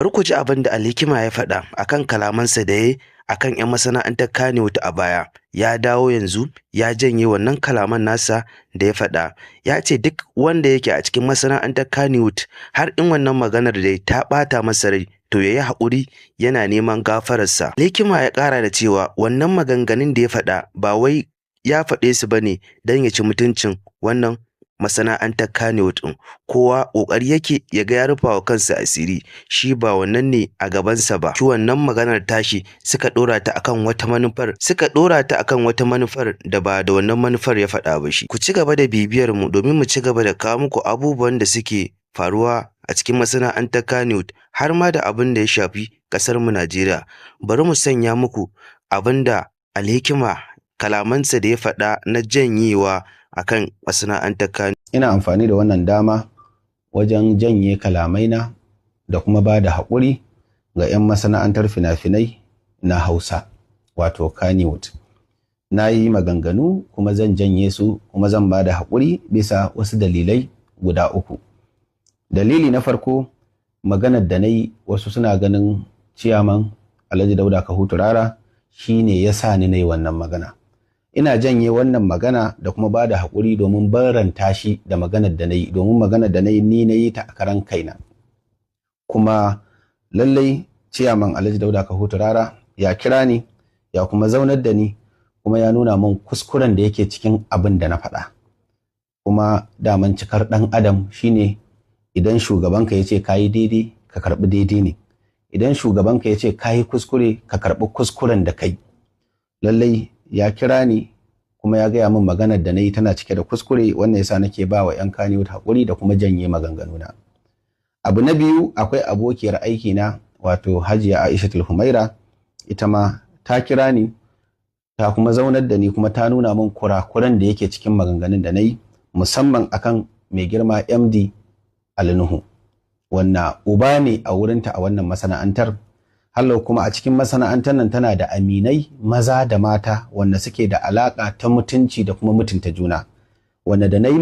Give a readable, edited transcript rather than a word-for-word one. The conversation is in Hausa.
Bari ku ji abin da Alhikima ya faɗa akan kalamansa da ya yi akan 'yan masana'antar Kannywood a baya. Ya dawo yanzu ya janye wannan kalaman nasa da ya faɗa. Ya ce duk wanda yake a cikin masana'antar Kannywood, har in wannan maganar da ta ɓata masa rai, to ya yi haƙuri, yana neman gafararsa. Alhikima ya ƙara da cewa wannan maganganun da ya faɗa ba wai ya faɗe su ba ne don ya ci mutuncin wannan masana'antar Kannywood ɗin. Kowa ƙoƙari yake ya ga ya rufa wa kansa asiri, shi ba wannan ne a gabansa ba. Shi wannan maganar tashi suka ɗora ta akan wata manufar, suka ɗora ta akan wata manufar da ba da wannan manufar ya faɗa ba shi. Ku ci gaba da bibiyar mu domin mu ci gaba da kawo muku abubuwan da suke faruwa a cikin masana'antar Kannywood, har ma da abin da ya shafi ƙasar mu Najeriya. Bari mu sanya muku abin da Alhikima kalamansa da ya faɗa na janyewa akan masana'antar Kannywood. Ina amfani da wannan dama wajen janye kalamaina da kuma ba da haƙuri ga 'yan masana'antar fina-finai na Hausa, wato Kannywood. Na yi maganganu kuma zan janye su, kuma zan ba da haƙuri bisa wasu dalilai guda uku. Dalili na farko, maganar da na yi, wasu suna ganin Ciyaman Alhaji Dauda Kahutu Rara shi ne ya sa ni na yi wannan magana. Ina janye wannan magana da kuma ba da haƙuri domin barranta shi da maganar da na yi, domin maganar da na yi ni na yi ta a karan kaina. Kuma lallai Ciyaman Alhaji Dauda Kahutu Rara ya kira ni, ya kuma zaunar da ni, kuma ya nuna min kuskuren da yake cikin abin da na faɗa. Kuma daman cikar ɗan adam shine idan shugabanka ya ce ka yi daidai, ka karɓi daidai ne. Idan shugabanka ya ce ka yi kuskure, ka karɓi kuskuren da kai. Lallai ya kira ni kuma ya gaya min maganar da na yi tana cike da kuskure. Wannan yasa nake ba wa 'yan Kannywood haƙuri da kuma janye maganganuna. Abu na biyu, akwai abokiyar aikina, wato Hajiya Aishatul Humaira. Ita ma ta kira ni, ta kuma zaunar da ni, kuma ta nuna min kurakuran da yake cikin maganganun da na yi, musamman akan mai girma MD Ali Nuhu, wannan uba ne a wurinta a wannan masana'antar. Hallau kuma a cikin masana'antar nan tana da aminai maza da mata wanda suke da alaƙa ta mutunci da kuma mutunta juna, wanda da na yi